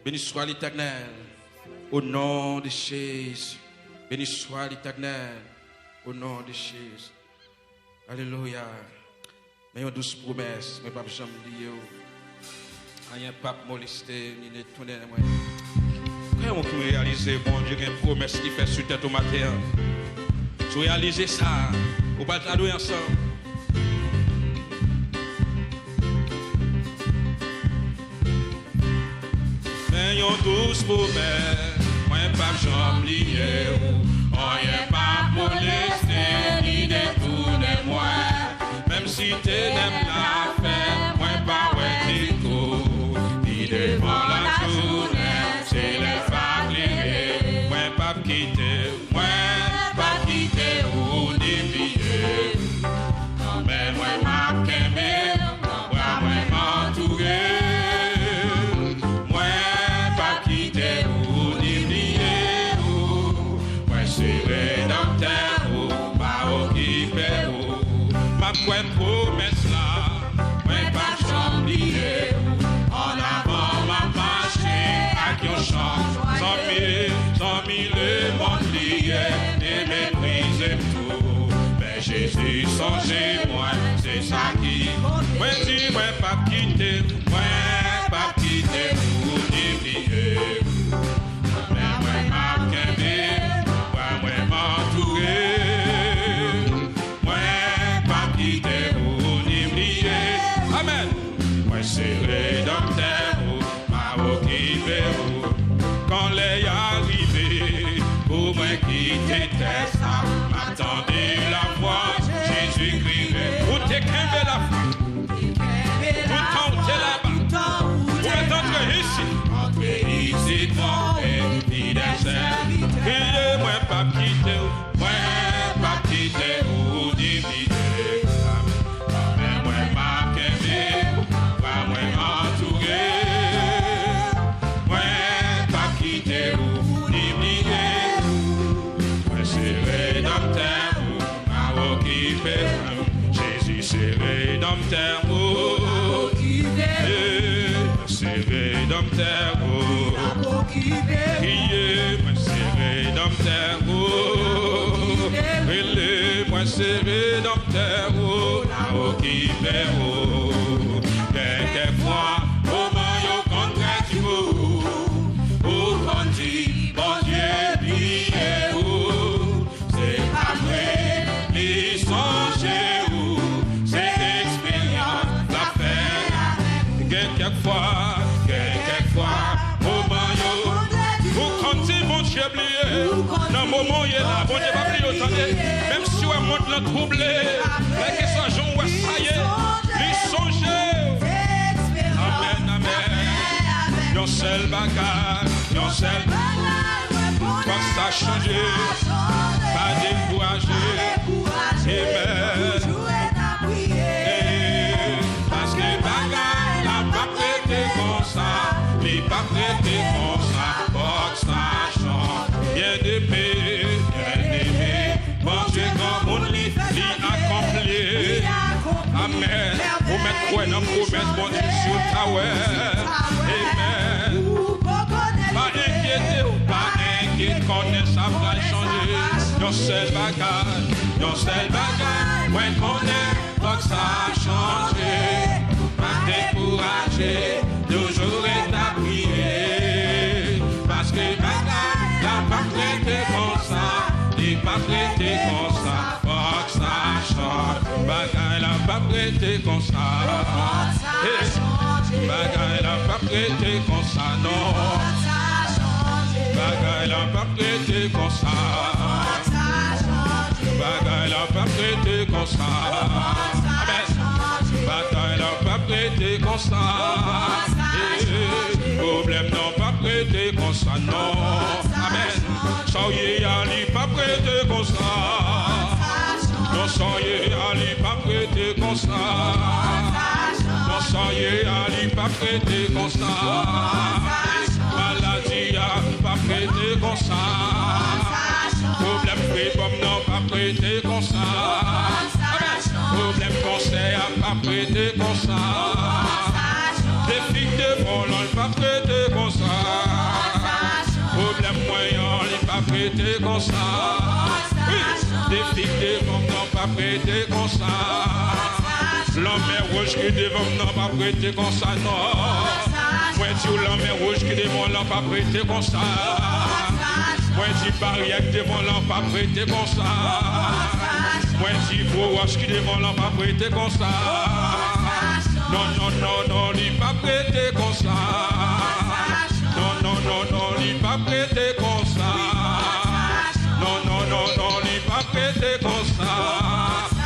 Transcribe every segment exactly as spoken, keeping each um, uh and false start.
Béni soit l'Éternel, au nom de Jésus. Béni soit l'Éternel, au nom de Jésus. Alelouya. Men yon dous pwomès, mwen p ap janm bliye w. Anyen p ap moleste ni detounen mwen. Kòman ou ki reyalize Bondye gen pwomès li fè sou tèt ou maten an? Si w reyalize sa, ou pral adore ansanm. Men yon dous pwomès, mwen p ap janm bliye w. Anyen p ap moleste ni detounen mwen. Menm si tenèb la fè mwen pa wè pito, pi devan lajounen, solèy va klere. Mwen p ap kite w, mwen p ap kite w ni bliye w. Nan men mwen m ap kenbe w, nan bra mwen m antoure w. Mwen p ap kite w ni bliye w. Mwen se redanmtè ou, m a okipe ou. M ap kwè pwomès la, mwen p ap janm bliye w. Annavan m ap mache ak yon chan. Zanmi, zanmi lemonn li ye, te meprize m tou. Men Jezi sonje mwen, se sa ki. Mwen di mwen p ap kite, mwen p ap kite ou ni bliye. Men mwen m ap kenbe, bra mwen m antoure. Mwen p ap kite ou ni bliye. Amèn. Mwen se redanmtè ou, m a okipe ou. Kan lè a rive pou mwen kite tè sa, m ap tande lavwa Jezi kriye. Ou te kenbe lafwa. Toutan ou te laba. Ou ret antre isit. Antre isit, mwen fidèl sèvitè. Kriye, mwen p ap kite w. Mwen p ap kite ou ni bliye. Nan men mwen m ap kenbe, bra mwen antoure. Mwen p ap kite ou ni bliye. Mwen se redanmtè ou, m a okipe ou. Jezi se redanmtè ou. Okipe ou. Se redanmtè ou. Kriye, mwen se redanmtè ou. Rele, mwen se redanmtè ou. N a okipe ou. Gen kèk fwa, moman yo konn trè di pou ou. Ou konn di Bondye bliye ou. Se pa vre, li sonje ou. Se eksperyans l ap fè avèk ou. Gen kèk fwa, gen kèk fwa, moman yo, ou konn di Bondye bliye. Nan moman w ye la, Bondye pa bliye w, tande. Menm si w wè mond lan twouble, kèlkeswa jan w wè sa ye, li sonje w. Amèn, amèn. Yon sèl bagay, yon sèl bagay. Fòk sa chanje, pa dekouraje. Amen. Paske bagay la p ap rete konsa, li p ap rete konsa. Fòk sa chanje. Byeneme, byeneme, Bondye granmoun li, li akonpli. Amèn. Ou mèt kwè nan pwomès Bondye si w ta wè. Amèn. Pa enkyete w, pa enkyete, konnen sa pral chanje. Yon sèl bagay, yon sèl bagay, mwen konnen fòk sa chanje. Pa dekouraje, toujou ret ap priye. Paske bagay la p ap rete konsa, li p ap rete konsa. Fòk sa chanje. Bagay la p ap rete konsa. Hey. Bagay la p ap rete konsa, non. Bagay la p ap rete konsa. Bagay la p ap rete konsa. Amèn. Batay la p ap rete konsa. Hey. Pwoblèm nan p ap rete konsa, non. Amèn. Sa w ye a, li p ap rete konsa. Non, sa w ye a, li p ap rete konsa. Non, sa w ye a, li p ap rete konsa. Maladi a p ap rete konsa. Pwoblèm fribòm nan p ap rete konsa. Pwoblèm kansè a p ap rete konsa. Defi k devan w lan p ap rete konsa. Rete konsa. Wi. Defi k devan m nan p ap rete konsa. Lanmè wouj ki devan m nan p ap rete konsa, non. Mwen di w, lanmè wouj ki devan w lan p ap rete konsa. Mwen di, baryè k devan w lan p ap rete konsa. Mwen di, gwo wòch ki devan w lan p ap rete konsa. Non, non, non, non, li p ap rete konsa. Non, non, non, non, li p ap rete konsa. Non, non, non, non, li p ap rete konsa.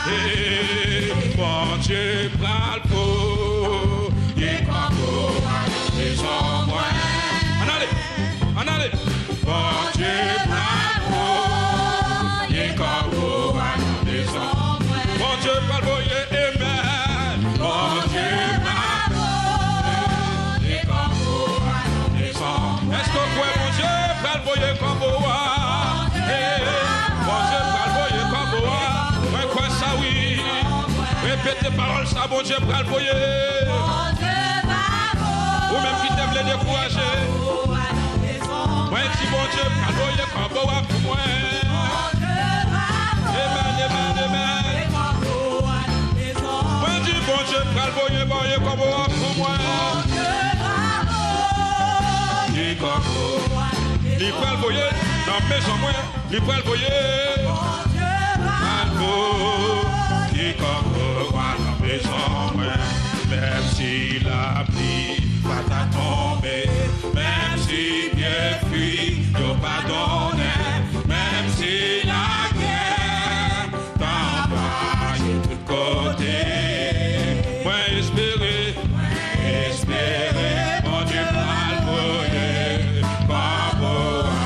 Hey, Bondye pral voye kòbo a nan mezon mwen. Ann ale, ann ale. Bondye pral voye kòbo a nan mezon mwen. Bondye pral voye, amen. Bondye pral voye kòbo a nan mezon mwen. Èske w kwè Bondye pral voye kòbo a? Hey, Bondye pral voye kòbo a. Mwen kwè sa, wi. Repete pawòl sa, Bondye pral voye. Ou menm ki te vle dekouraje, mwen di Bondye pral voye kòbo a pou mwen. Amen, amen, amen. Mwen di Bondye pral voye, voye kòbo a pou mwen. Li pral voye nan mezon mwen. Li pral voye. Pral voye kòbo a nan mezon mwen. Menm si lapli pa ta tonbe, menm si pye fwi yo pa donnen, menm si lagè ta anvayi tout kote. Mwen espere, mwen espere Bondye pral voye kòbo a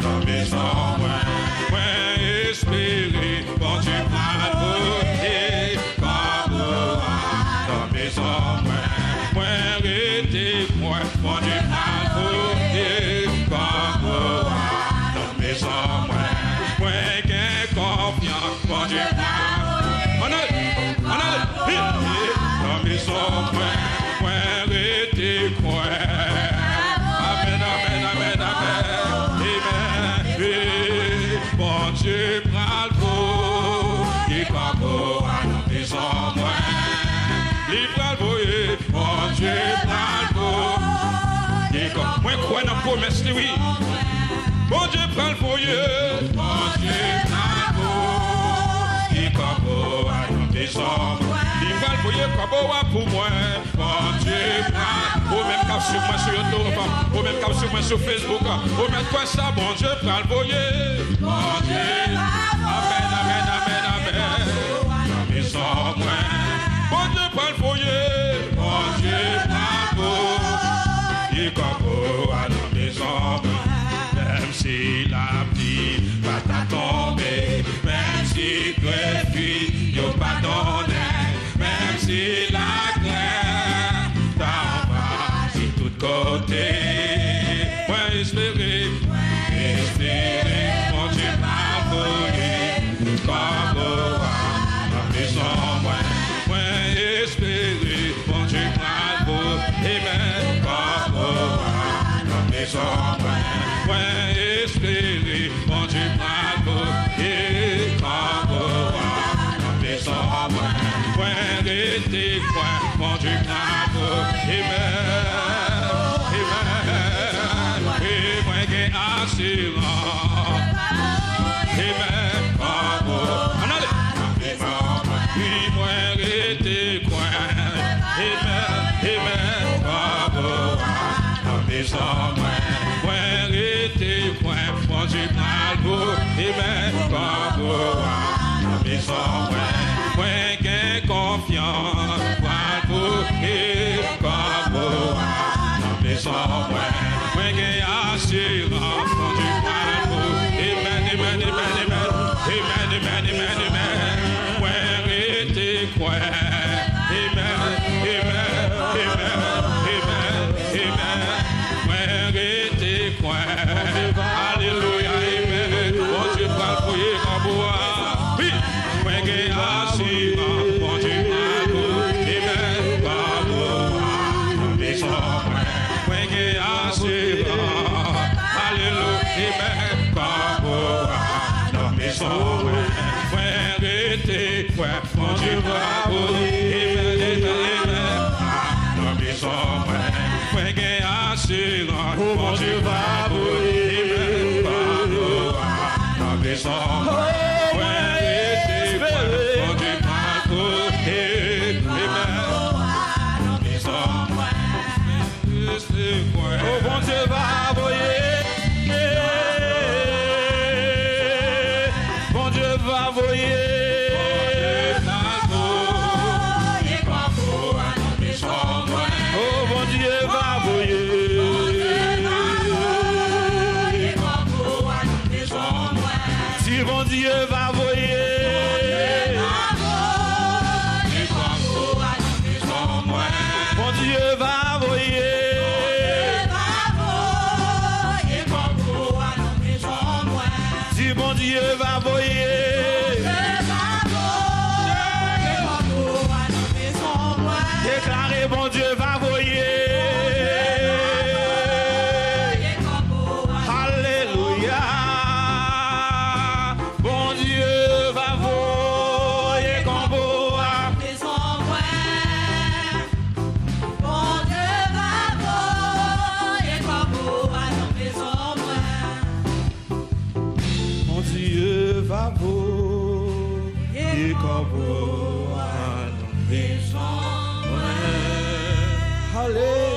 nan mezon mwen. Mwen espere Bondye pral voye kòbo a nan mezon mwen. Mwen rete kwè Bondye pral voye kòbo a nan mezon mwen. Mwen gen konfyans Bondye pral. Ann ale, ann ale. Hi, hi. Nan mezon mwen, mwen rete kwè. Amen, amen, amen, amen. Amen. Wi, Bondye pral voye kòbo a nan mezon mwen. Li pral voye. Bondye pral voye kòbo. Mwen kwè nan pwomès li, wi. Bondye pral voye. Bondye pral voye kòbo a nan mezon mwen. Li pral voye kòbo a pou mwen. Bondye pral. Ou menm k ap swiv mwen sou YouTube, ou menm k ap swiv mwen sou Facebook, ou mèt kwè sa, Bondye pral voye. Bondye pral. Amen, amen, amen, amen. Nan mezon mwen. Bondye pral voye. Bondye pral voye kòbo a nan mezon mwen. Menm si lapli pa ta tonbe, menm si pye fwi yo pa donnen, menm si lagè ta anvayi tout kote. Mwen espere, mwen espere Bondye pral voye kòbo a nan mezon mwen. Mwen espere Bondye pral voye, amen, kòbo a nan mezon mwen. Mwen espere Bondye pral voye kòbo a nan mezon mwen. Mwen rete kwè Bondye pral voye. Amen. Amen. Wi, mwen gen asirans. Amen. Kòbo. Ann ale. Wi, mwen rete kwè. Amen. Amen. Kòbo a nan mezon mwen. Mwen rete kwè Bondye pral voye. Amen. Kòbo a nan mezon mwen. Mwen gen konfyans pral voye kòbo a nan mezon mwen. Mwen gen asirans Bondye pral voye. Amen, amen, amen, amen. Amen, amen, amen, amen. Mwen rete kwè. Amen, amen, amen, amen, amen. Mwen rete kwè. Alelouya, amen. Bondye pral voye kòbo a. Wi. Mwen gen asirans Bondye pral voye. Amen. Kòbo a nan mezon mwen. Mwen gen asirans. Alelouya, amen. Kòbo Mwen rete kwè Bondye va voye. Amen, amen, amen. Nan mezon mwen, mwen gen asirans Bondye va voye. Amen. Nan mezon mwen, mwen rete kwè Bondye va voye. Amen. Nan mezon mwen. Oh, Bondye va voye. Bondye va voye. Oh, Bondye va voye. Si Bondye va voye. Bondye va voye. Si Bondye va voye. Deklare Bondye va voye. Alelouya. Bondye va voye konbo a. Bondye va voye konbo a nan mezon mwen. Bondye va voye konbo a nan mezon mwen. Ale.